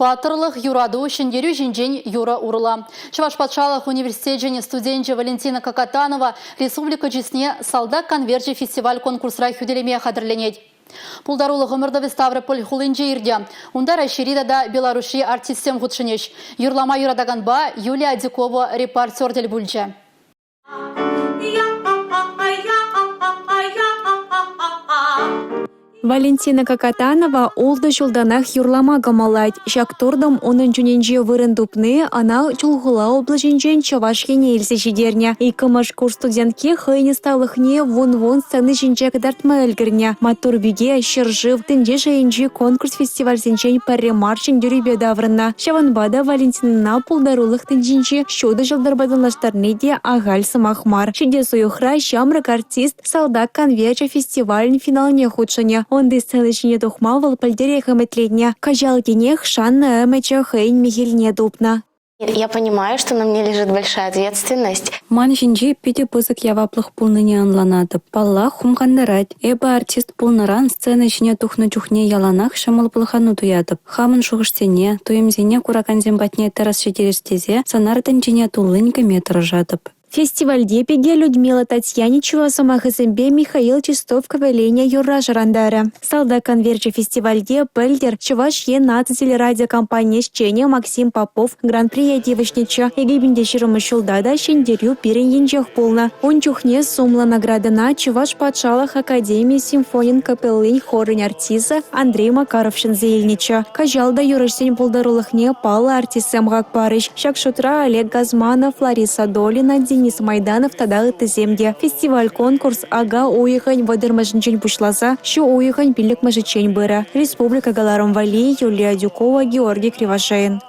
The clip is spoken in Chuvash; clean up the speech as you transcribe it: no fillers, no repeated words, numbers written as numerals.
Паттӑрлӑх, юрату, ҫӗнтерӳ ҫинчен юрӑ урлӑ. Чӑваш патшалӑх университечӗн студенчӗ Валентина Кокотанова республика чысне «Салтак конверчӗ» фестиваль-конкурсра хӳтӗлеме хатӗрленет. Пултарулӑх ӑмӑртӑвӗ Ставрополь хулинче иртӗ. Унта Раҫҫейри тата Беларуҫри артистсем хутшӑнӗҫ. Юрлама юратаканпа Юлия Адюкова репортер тӗл пулчӗ. Валентина Кокотанова ултӑ ҫултанах юрлама кӑмӑллать. Ҫак туртӑм унӑн чунӗнче вырӑн тупни ӑна Чулхула облаҫӗнчен Чӑваш Ене илсе ҫитернӗ. Иккӗмӗш курс студентки хӑйӗн ӑсталӑхне вун-вун сцена ҫинче кӑтартма ӗлкӗрнӗ. Маттур пике ҫӗршыв, тӗнче шайӗнчи конкурс-фестивальсенчен пӗрре мар ҫӗнтерӳпе таврӑннӑ. Ҫавӑнпа та Валентинӑна пултарулӑх тӗнчинчи ҫутӑ ҫӑлтӑрпа танлаштарни те ахаль сӑмах мар. Ҫитес уйӑхра ҫамрӑк артист «Салтак конверчӗ» фестивалӗн финалне хутшӑнӗ. Унти сцена ҫине тухма вӑл пӗлтӗрех ӗмӗтленнӗ. Кӑҫал тинех шаннӑ ӗмӗчӗ хӑйӗн мехелне тупнӑ. Я понимаю, что на мне лежит большая ответственность. Ман ҫинче питӗ пысӑк яваплӑх пулнине ӑнланатӑп. Паллах, хумхантарать. Эпӗ артист пулнӑран сцена ҫине тухнӑ чухне яланах ҫӑмӑл пӑлхану туятӑп. Хамӑн шухӑшсене, туйӑмсене куракансем патне тӗрӗс ҫитерес тесе сӑнар тӗнчине туллин кӗме тӑрӑшатӑп. Фестивальте пике Людмила Татьяничева сӑмахӗсемпе Михаил Чистов кӗвӗленӗ юрра шӑрантарӗ. «Салтак конверчӗ» фестивальте пӗлтӗр Чӑваш Ен наци телерадиокомпани ӗҫченӗ Максим Попов гран-прие тивӗҫнӗччӗ. 2020 ҫулта та ҫӗнтерӳ пирӗн енчех пулнӑ. Ун чухне сумлӑ наградӑна Чӑваш патшалӑх академи симфонин капеллин хорӗн артисчӗ Андрей Макаров ҫӗнсе илнӗччӗ. Кӑҫал та юрӑҫсен пултарулӑхне паллӑ артистсем хак парӗҫ. Ҫак шутра Олег Газманов, Лариса Долина, Денис Майданов тата ыттисем те. Фестиваль-конкурс ака уйӑхӗн 30-мӗшӗнчен пуҫласа ҫу уйӑхӗн 5-мӗшӗччен пырӗ. Республика кӑларӑм валли Юлия Адюкова, Георгий Кривошеин.